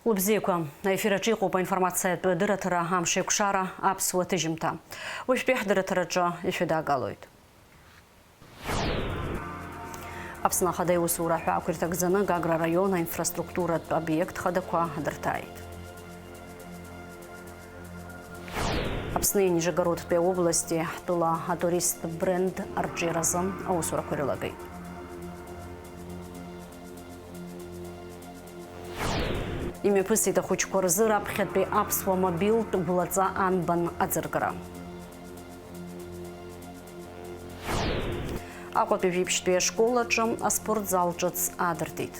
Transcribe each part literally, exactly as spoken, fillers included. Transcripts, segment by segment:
Лыбзиақәа, аефир аҿы иҟоуп аинформациатә дырраҭара «Амшеикәшара» аԥсуа ҭыжьымҭа. Уажәтәи ҳдырраҭараҿы ишәыдаагалоит. Аԥсны Ахада иусура аҳәаақәа ирҭагӡаны Гагра араион аинфраструктуратә обиект хадақәа дырҭааит. Аԥсни Нижегородтәи аобласти ҳтәыла атуристтә бренд арҿиаразы аусурақәа ирылагеит. Имҩаԥысит ахәыҷқәа рзы раԥхьатәи аԥсуа мобилтә гәлаҵа анбан аӡыргара. Аҟәатәи жәиԥшьтәи ашкол аҿы аспортзал ҿыц аадыртит.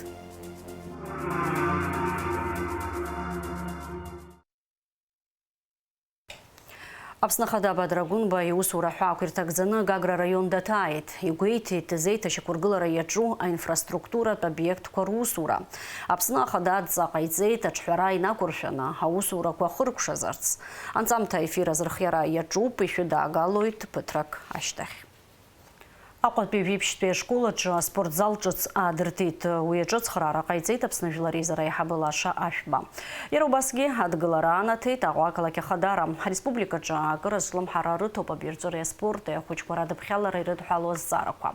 Аԥсны Ахада Бадра Гәынба иусура аҳәаақәа ирҭагӡаны Гагра араион даҭааит. Игәеиҭеит зеиҭашьақәыргылара иаҿу аинфраструктуратә обиектқәа русура. Аԥсны Ахада адҵа ҟаиҵеит аҿҳәара инақәыршәаны аусурақәа хыркәшазарц. Анҵамҭа аефир азырхиара иаҿуп, ишәыдаагалоит ԥыҭрак ашьҭахь. Аҟәатәи жәиԥшьтәи ашкол аҿы аспортзал ҿыц аадыртит. Уи аҿы ацхыраара ҟаиҵеит Аԥсны Жәлар Реизара аиҳабы Лаша Ашәба. Иара убасгьы адгылара анаҭеит Аҟәа ақалақь Ахадара. Ҳареспубликаҿы акыр азҿлымҳара рыҭоуп абаҩрҵәыреи аспорти ахәыҷқәа радыԥхьалара ирыдҳәалоу азҵаарақәа.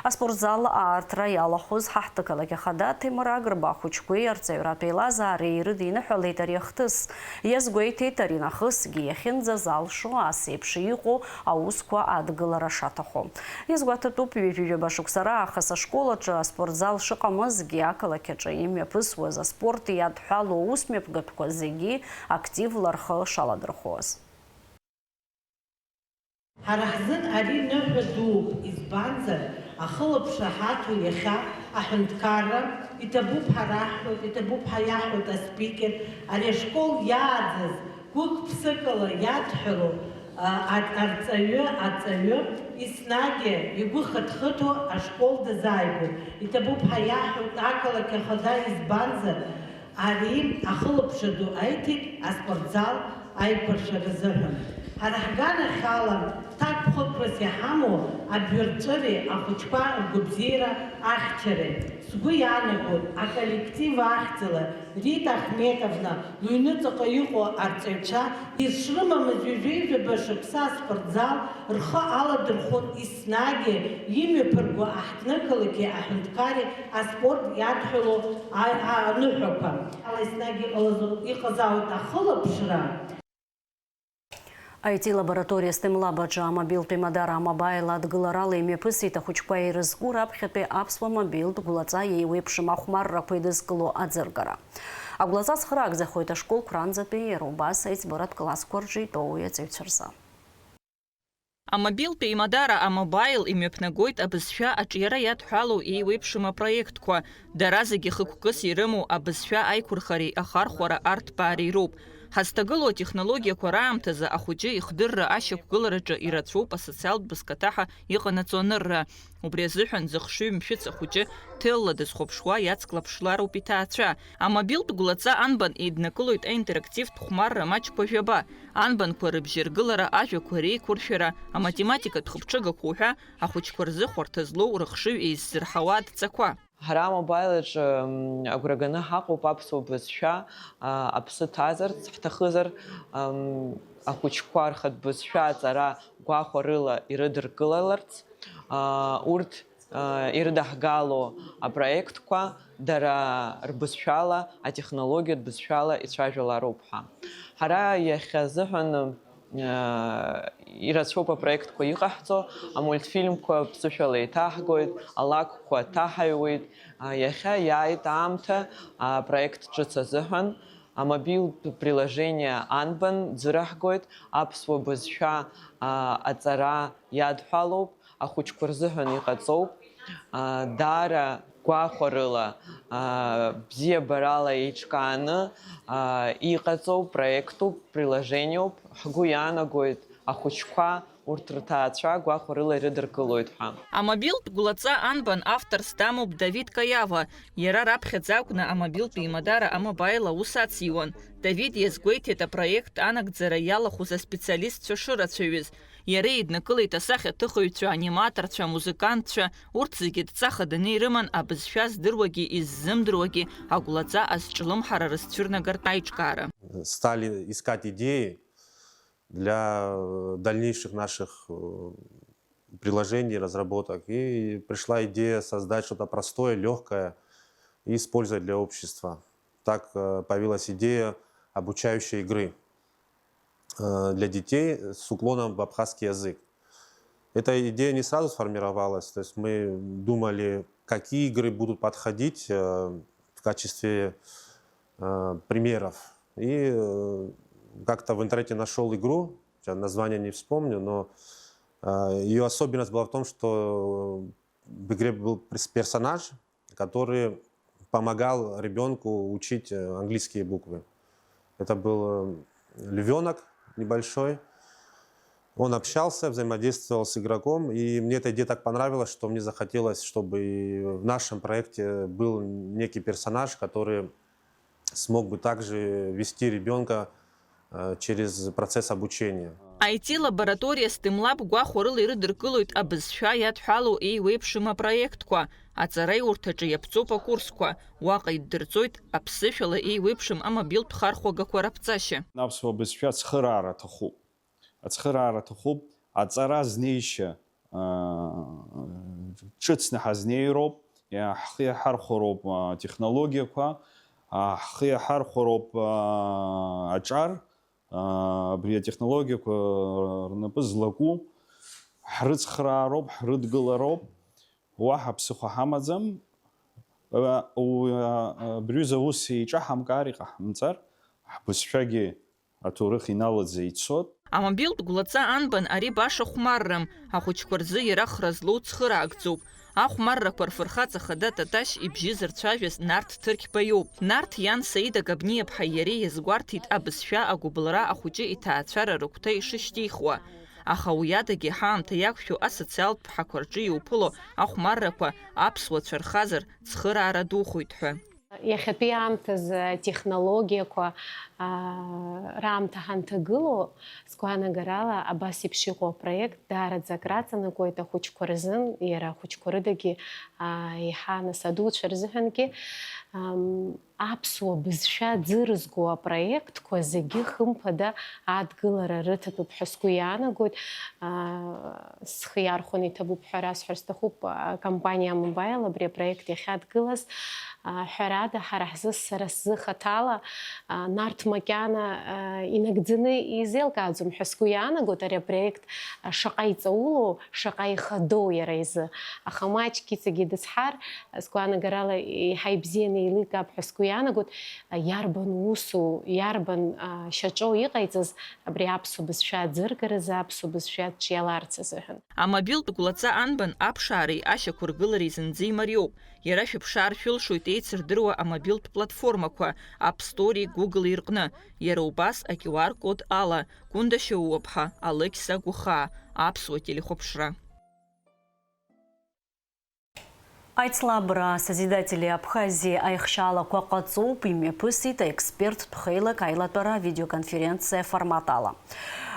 Аспортзал аартра иалахәыз ҳаҳҭнықалақь Ахада Ҭемыр Агрба ахәыҷқәеи арҵаҩратә еилазаареи ирыдиныҳәалеит ари ахҭыс. Иазгәеиҭеит, аринахысгьы иахьынӡазалшо ас еиԥш иҟоу аусқәа адгылара шаҭаху. Иазгәаҭатәуп, ҩажәи ҩаба шықәса раахыс ашкол аҿы аспортзал шыҟамызгьы, ақалақь аҿы имҩаԥысуаз аспорт иадҳәалоу аусмҩаԥгатәқәа зегьы активла рхы шаладырхәуаз. Ҳара ҳзын ари ныҳәа дууп, избанзар, ахылаԥшра ҳаҭо иахьа аҳәынҭқарра, иҭабуп ҳәа раҳҳәоит, иҭабуп ҳәа иаҳҳәоит аспикер, ари ашкол иааӡаз, гәык-ԥсыкала иадҳәалоу, а, а, арҵаҩы, аҵаҩы, еснагь игәы хыҭхыҭуа ашкол дазааигәоуп. Иҭабуп ҳәа иаҳҳәоит ақалақь ахада, избанзар, ари ахылаԥшра ду аиҭеит аспортзал аиқәыршәара азыҳәан. Ҳара ҳганахьала, ҭакԥхықәрас иҳамоу абаҩрҵәыреи ахәыҷқәа ргәабзиара ахьчареи. Сгәы иаанагоит, аколлектив ахьӡала Рита Ахметовна лыҩныҵаҟа иҟоу арҵаҩцәа изшрымамыз ҩажәеи жәаба шықәса аспортзал рхы аладырхәон, еснагь имҩаԥырго аҳҭнықалақьи аҳәынҭқарреи аспорт иадҳәалоу а-, а-, аныҳәақәа. Ала еснагь иҟалаз, иҟазаауеит ахылаԥшра. Аи-ти-лабораториа STEM Lab аҿы амобилтә еимадара А-Мобаил адгыларала имҩаԥысит ахәыҷқәа ирызку раԥхьатәи аԥсуа мобилтә гәлаҵа еиуеиԥшым ахәмаррақәа еидызкыло аӡыргара. Агәлаҵа цхыраагӡахоит ашколқәа ранӡатәи, иара убас аиҵбыратә классқәа рҿы итәоу уи аҵаҩцәа рзы. Амобилтә еимадара А-Мобаил имҩаԥнагоит абызшәа аҿиара иадҳәалоу еиуеиԥшым апроектқәа, дара зегьы хықәкыс ирымоу абызшәа аиқәырхареи ахархәара арҭбаареи роуп. Ҳазҭагылоу атехнологиақәа раамҭазы ахәыҷы ихдырра ашьақәгылараҿы ирацәоуп асоциалтә бызкаҭаҳа иҟанаҵо анырра. Убри азыҳәан зыхшыҩ мшәыц ахәыҷы ҭелла дызхәаԥшуа иацклаԥшлароуп иҭаацәа. Амобилтә гәлаҵа анбан еиднакылоит аинтерактивтә хәмарра маҷқәа жәаба, анбанқәа рыбжьаргылара, ажәақәа реиқәыршәара, аматематикатә хыԥҽыгақәа уҳәа ахәыҷқәа рзы хәарҭа злоу рыхшыҩ еиззырҳауа адҵақәа. Ҳара А-Мобаил аҿы, м, агәра ганы ҳаҟоуп аԥсуа бызшәа, а, аԥсы ҭазарц ҳҭахызар, ам, ахәыҷқәа рхатә бызшәа аҵара гәахәарыла ирыдыркылаларц, а, урҭ, а, ирыдаҳгало апроектқәа дара рбызшәала, атехнологиатә бызшәала ицәажәалароуп ҳәа. Ҳара иахьа азыҳәан, а, ирацәоуп апроектқәа иҟаҳҵо, амультфильмқәа ԥсышәала еиҭаҳгоит, алакәқәа ҭаҳаҩуеит. А, иахьа иааит аамҭа апроект ҿыц азыҳәан. Амобилтә приложение анбан ӡыраҳгоит, аԥсуа бызшәа, а, аҵара иадҳәалоуп, ахәыҷқәа рзыҳәан иҟаҵоуп, а, даара гәахәарыла, а, бзиабарала еиҿкааны, а, иҟаҵоу проектуп, приложениоуп, ҳгәы иаанагоит ахәыҷқәа урҭ рҭаацәа гәахәарыла ирыдыркылоит ҳәа. Амобилтә гәлаҵа анбан авторс дамоуп Давид Каиава. Иара раԥхьаӡа акәны амобилтә еимадара А-Мобаил аус ациуан. Давид иазгәеиҭеит апроект анагӡара иалахәыз аспециалистцәа шырацәаҩыз. Иара еиднакылеит асахьаҭыхыҩцәа, аниматорцәа, амузыкантцәа, урҭ зегьы дҵа хаданы ирыман абызшәа здыруагьы иззымдыруагьы агәлаҵа азҿлымҳара рызцәырнагартә аиҿкаара. Стали искать идеи для, э, дальнейших наших, э, приложений, разработок. И пришла идея создать что-то простое, лёгкое и использовать для общества. Так, э, появилась идея обучающей игры, э, для детей с уклоном в абхазский язык. Эта идея не сразу сформировалась, то есть мы думали, какие игры будут подходить, э, в качестве, э, примеров. И, э, как-то в интернете нашёл игру, сейчас название не вспомню, но, э, её особенность была в том, что в игре был перс-, персонаж, который помогал ребёнку учить, э, английские буквы. Это был, э, львёнок небольшой. Он общался, взаимодействовал с игроком, и мне эта идея так понравилась, что мне захотелось, чтобы и в нашем проекте был некий персонаж, который смог бы также вести ребёнка, э, через процесс обучения. I T лабораториа STEM Lab гәахәарыла ирыдыркылоит абызшәа иадҳәалоу еиуеиԥшым апроектқәа, аҵараиурҭаҿы иаԥҵоуп акурсқәа, уаҟа иддырҵоит аԥсышәала еиуеиԥшым амобилтә хархәагақәа раԥҵашьа. Аԥсуа бызшәа ацхыраара аҭахуп. Ацхыраара аҭахуп, аҵара азнеишьа, аа, ҿыцны ҳазнеироуп, иа-, ҳхы иаҳархәароуп, аа, технологиақәа, аа, ҳхы иаҳархәароуп, аа, аҿар, аа, абри атехнологиақәа рнапы злаку, ҳрыцхраароуп, ҳрыдгылароуп, уаҳа ԥсыхәа ҳамаӡам, аа, у-, аа, абри аҩыза аус еиҿаҳамкаар иҟаҳамҵар, ҳбызшәагьы аҭоурых иналаӡа ицот. Амобилтә гәлаҵа анбан ари баша хәмаррам, ахәыҷқәа рзы иара хра злоу цхыраагӡоуп. Ахәмаррақәа рфырхаҵа хада Таташь ибжьы зырцәажәаз Нарҭ Ҭырқьба иоуп. Нарҭ иан Саида Габниаԥҳаи иареи иазгәарҭеит абызшәа агәыбылра ахәыҷы иҭаацәара рыгәҭа ишышьҭихуа. Аха уи адагьы ҳаамҭа иақәшәо асоциалтә ԥҳақәа рҿы иуԥыло ахәмаррақәа аԥсуа цәа рхазар цхыраара духоит ҳәа. Иахьатәи аамҭазы атехнологиақәа, аа, раамҭа ҳанҭагылоу, сгәаанагарала, абас еиԥш иҟоу апроект даараӡа акраҵанакуеит ахәыҷқәа рзын, иара ахәыҷқәа рыдагьы, аа, еиҳа нас адуцәа рзыҳәангьы. Ам, аԥсуа бызшәа ӡырызго апроектқәа зегьы, хымԥада, адгылара рыҭатәуп ҳәа сгәы иаанагоит. Аа, схы иархәаны иҭабуп ҳәа расҳәар сҭахуп, акомпаниа Амобаил абри апроект иахьадгылаз. А, ҳәарада, ҳара ҳзы, сара сзы хаҭала, а, Нарҭ макьана, а, инагӡаны изеилкааӡом ҳәа сгәы иаанагоит ари апроект, а, шаҟа иҵаулоу, шаҟа ихадоу иара изы. Аха маҷк иҵегьы дызҳар, сгәаанагарала, еиҳа ибзианы еиликаап ҳәа сгәы иаанагоит, а, иарбан усу, иарбан, а, шьаҿоу иҟаиҵаз абри аԥсуа бызшәа аӡыргаразы, аԥсуа бызшәа аҿиаларц азыҳәан. Амобилтә гәлаҵа анбан аԥшаареи ашьақәыргылареи зынӡа имариоуп. Иара шәыԥшаар шәылшоит еицырдыруа амобилтә платформақәа App Store-и, Google-и рҟны. Иара убас а-Q R код ала. Гәында Шьоууаԥҳа, Алықьса Гәыхаа, аԥсуа телехәаԥшра. Аицлабра Созидатели Абхазии аихшьаалақәа ҟаҵоуп, имҩаԥысит аексперттә хеилак аилатәара авидеоконференциа формат ала.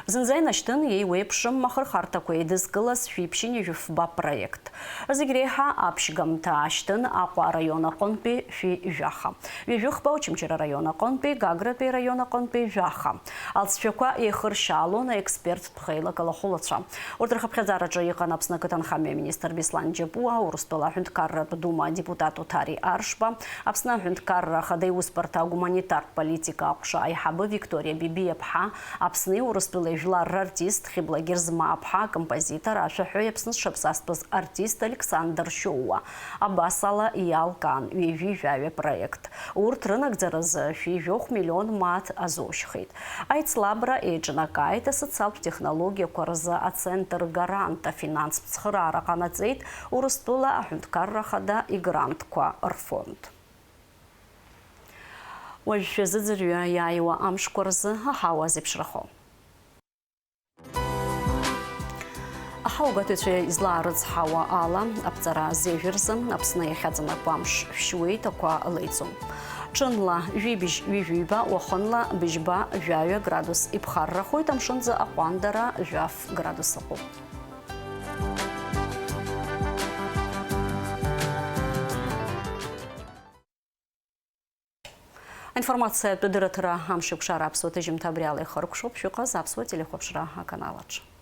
Зынӡа инашьҭын еиуеиԥшым ахырхарҭақәа еидызкылаз шәиԥшьыни жәафба проект. Зегь реиҳа аԥшьгамҭа ашьҭын Аҟәа араион аҟынтәи шәи жәаха, ҩажәихба Очамчыра араион аҟынтәи, Гагратәи араион аҟынтәи жәаха. Алҵшәақәа еихыршьаалон аексперттә хеилак алахәылацәа. Урҭ рхыԥхьаӡараҿы иҟан Аԥсны ақыҭанхамҩа аминистр Беслан Џьапуа, Урыстәыла аҳәынҭқарратә Дума адепутат Отари Аршба, Аԥсны аҳәынҭқарра Ахада иусбарҭа агуманитартә политика аҟәша аиҳабы Викториа Бибиаԥҳа, Аԥсни Урыстәылеи жәлар рартист Хьыбла Герзмааԥҳа, акомпозитор, ашәаҳәаҩ, Аԥсны зҽаԥсазтәыз артист Александр Шьоуа. Абасала иалкаан ҩажәи жәаҩа проект. Урҭ рынагӡаразы шәи жәохә миллион мааҭ азушьхеит. Аицлабра еиҿнакааит асоциалтә технологиақәа рзы ацентр Гарант афинанстә цхыраара ҟанаҵеит Урыстәыла аҳәынҭқарра Ахада игрантқәа рфонд. Уажә шәазыӡырҩы иааиуа амшқәа рзы аҳауа зеиԥшрахо. Аҳауагәаҭаҩцәа излаарыцҳауа ала, аԥҵара зежәа рзы Аԥсны иахьаҵанакуа амш шәшьуеит, ақәа леиӡом. Ҽынла жәибжь ҩажәи ҩба, уахынла быжьба жәаҩа градус иԥхаррахоит, амшынӡы аҟәандара жәаф градус ыҟоуп. Аинформациатә дырраҭара амшеикәшара аԥсуа ҭыжьымҭа абри ала ихыркәшоуп. Шәыҟаз аԥсуа телехәаԥшра аканал аҿы.